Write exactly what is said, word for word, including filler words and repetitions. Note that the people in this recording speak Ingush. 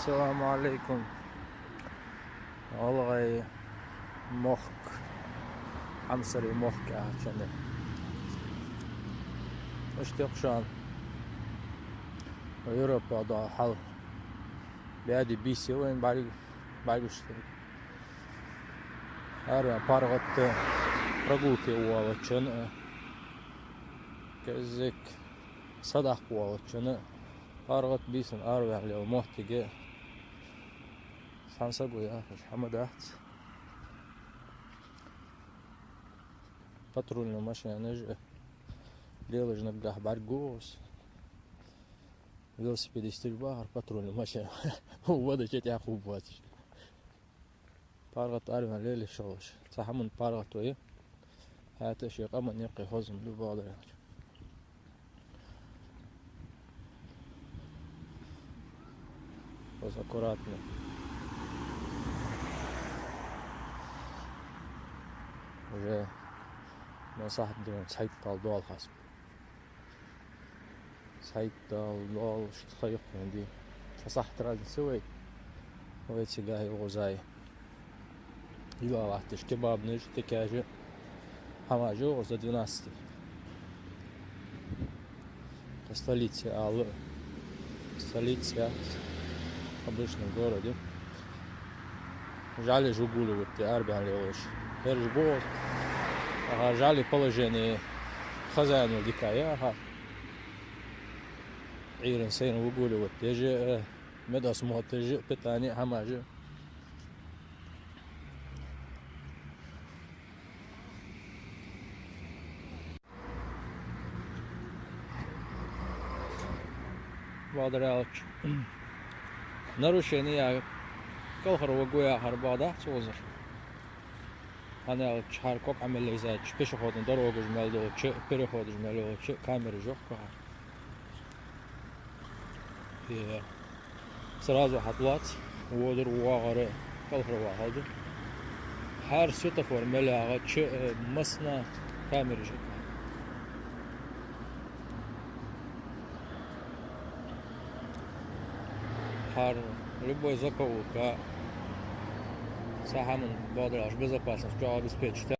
Ассаламу Ӏалайкум. ГӀалгӀай мохк, хьамсарий мохк яхача. Иштта шоана Европа дола хьал. Баьде бийса я вайна бӀарг-, бӀаргашта. Араваьнна паргӀата прогулке воалачоа, кӀеззига садаккха воалачоа, паргӀата бийсан араваьнна лела моттиг я. Цхьан саго яхаш хӀама дац. Патрульни машенаш лелаш наггахьа бӀаргагу укхаза. Велосипедисташ бахар патрульни машен. Вада чу тӀехьа хуббацаш. ПаргӀата араваьнна лела йиш йолаш. Цхьа хӀаман паргӀато я. ХӀаьта ший къаман юкъе хоза ма ду бакъдар аьлча. Хоза аккуратно. Уже масахьат деран цхьайттал дола хасп. Цхьайттал дола, иштта ха йоккха ди. Цхьа сахьат разница вай. Вай цига хьалгӀузай. Йила латташ кебабнаш, текаш, хӀамаш укхаза до двенадцати. Столица ала. Столица яц. Обычный город я. ЖӀалеш выгуливать де арабаьнна лелаш. Ераш боху. Аха, жӀали положение хозяина дика я, аха. Ӏуйран сайна выгуливать деш, э, медосмотр деш, питание, хӀамаш. Бакъдар аьлча, нарушени я, кӀалхарваргва яхар бакъ дац укхазара. ХӀана аьлча, хӀара ког Ӏамал лезача, пешеходни дорогаш мел долча, переходаш мел йолча камераш йохкахьа. Э, сразу хьатӀалоац, водар, воагӀар кӀалхарвахалда. ХӀара светофор мел ягӀача, э, массанахьа камераш йохкахьа. ХӀара любой закоулка, цхьа хӀаман, бакъдар аьлча, безопасность чӀоагӀа обеспечить